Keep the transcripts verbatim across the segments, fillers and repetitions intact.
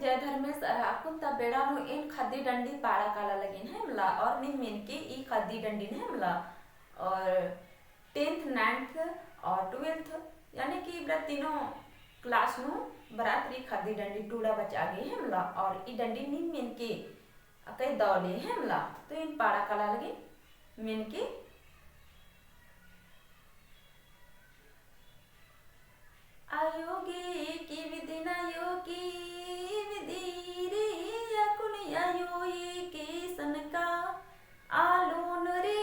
जय धर्मेस, अरा अक्कुन ता बेड़ा नू एन खद्दी डंडी पाड़ा काला लगिन है मला, और नीम मेनके ई खद्दी डंडी है मला, और tenth, ninth और twelfth, यानी कि इबड़ा तीनों class नू बरात रई खद्दी डंडी टूड़ा बचा गे है मला, और ई डंडी नीम मेनके अकय दौले है मला, तो एन पाड़ा काला लगिन मेनके। आयो गे किबदिन आयो किबदिन रे अक्कुन आयो एकेसन कालोन रे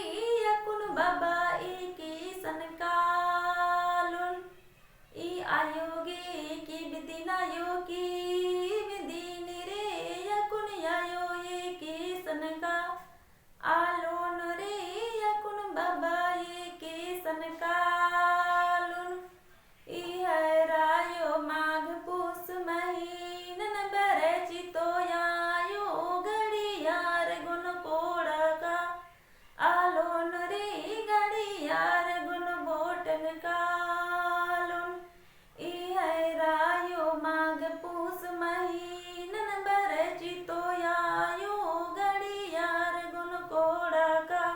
अक्कुन बाबा एकेसन कालोन। ई आयो गे किबदिन आयो किबदिन रे अक्कुन आयो एकेसन का आलोन रे अक्कुन बाबा एकेसन कालोन। ई है रायो माघ पूस महीनन बरची तो आयो गड़ियार गुन कोड़ा का आलोन रे गड़ियार गुन भोटन कालोन। ई है रायो माघ पूस महीनन बरची तो आयो गड़ियार गुन कोड़ा का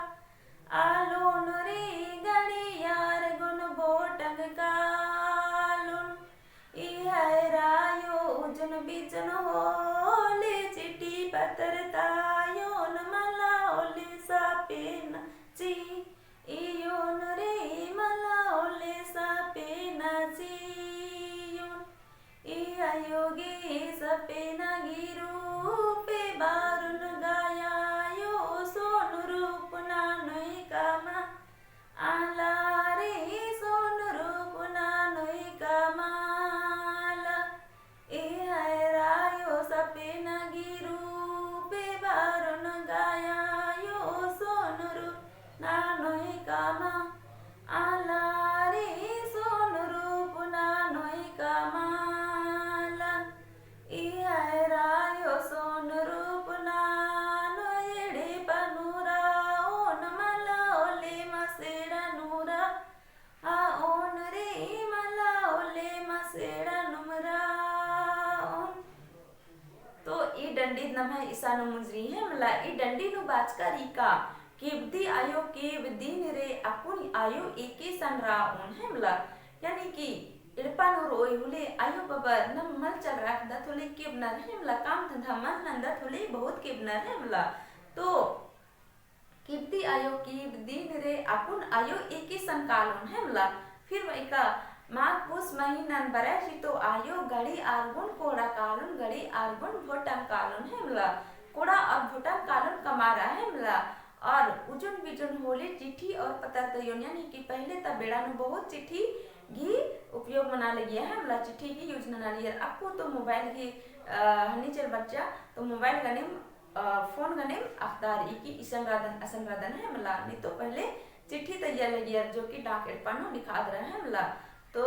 आलोन रे गड़ियार गुन भोटन कालोन। ई है रायो उजन बिजन होले चिट्ठी पतर तायोन मला होले सापेना ची इयोन रे मला होले सापेना चियोन। ई आयो गे सापेना गी रूपे बारुन गा आयो सोन रूप नानोय कमा आला रे सोन रूप नानोय कमाला। ई है रायो सापेना गी रूपे बारुन गा आयो सोन रूप नानोय कमा आला रे सोन रूप नानोय कमाला। ई है रायो सोन रूप नानोय एड़पा नू रओन मला होले मसेड़ा नू रओन रे मला होले मसेड़ा नुम रओन। तो ई डंडी नम्है इसानो मुंजरी है मला, ई डंडी नू बाचका रई का, किबदी आयो किबदिन रे अक्कुन आयो एकेसन रओन है मला। यानी कि एड़पा नू रओय होले आयो बबर नम मल चलरआ दत होले किबनर है मला, काम धंधा मल नन्दत होले बहुत किबनर है मला। तो किबदी आयो किबदिन रे अक्कुन आयो एकेसन कालोन है मला। फिर वइका माघ पूस महीनन बरची तो आयो गड़ियार गुन कोड़ा कालोन, गड़ियार गुन भोटन कालोन है मला। कोड़ा और भोटन कालोन कमारा है मला। और उजुन बिजुन होले चिट्ठी और पतर तइयोन, यानी कि पहले ता बेड़ा नू बहुत चिट्ठी गी उपयोग मना लगिया है मला, चिट्ठी गी use नना लगिया। अक्कु तो mobile गी, अ, हनी चल बच्चा, तो mobile गनेम अ, phone गनेम अख़दर ई कि इसन रअदन, असन रअदन है मला, नी तो पहले चिट्ठी तइया लगियर, जो कि डाक एड़पा नू लिखादर है मला। तो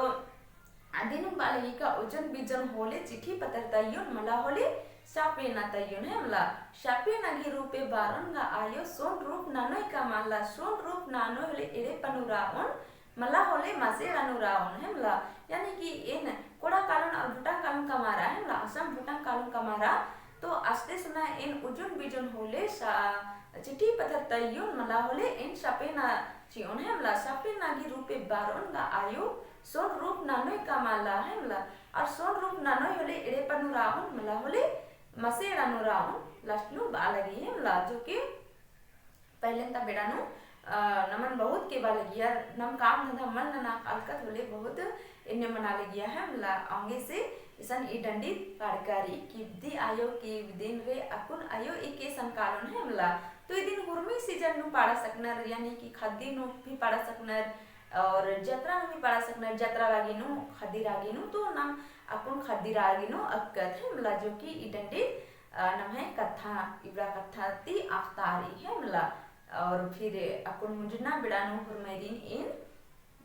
अदिन बआ लगी का उजन बिजन होले चिट्ठी पतर तइयोन मला होले सापेना तइयोन है मला। सापेना गी रूपे बारोन गा आयो सोन रूप नानोय कमाला, सोन रूप नानोय होले एड़पा नू रओन, मला होले मसेड़ा नू रओन है मला। यानी कि एन कोड़ा कालोन और भोटन कालोन कमारा है मला, असम भोटन कालोन कमारा। तो अस्ते सना एन उजुन बिजुन होले सा-, चिट्ठी पतर तइयोन मला होले एन सापेना चिओन है मला। सापेना गी रूपे बारोन गा आयो सोन रूप नानोय कमाला है मला। और सोन रूप नानोय होले एड़पा नू रओन मला होले मसेड़ा नू रओन last नू बआ लगी है मला, जो कि पहले ता बेड़ा नू, अ, नमन बहुत केबा लगियर, नम काम धंधा मल नना कालकत होले बहुत एन्ने मना लगिया है मला। औंगे से इसन ई डंडी पाड़का रई, किबदी आयो किबदिन रे अक्कुन आयो एकेसन कालोन है मला। तो इदिन हुरमी season नू पाड़ा सकनर, यानी कि खद्दी नू भी पाड़ा सकनर और जतरा नू भी पाड़ा सकनर, जतरा रागी नू, खद्दी रागी नू, तो नम अक्कुन खद्दी रागी नू अक्कत है मला, जो कि ई डंडी अ, नम्है कत्था, इबड़ा कत्था ती अख़तारी है मला। और फिर अक्कुन मुंजना बेड़ा नू हुरमैरिन एन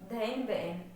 धैन बएन।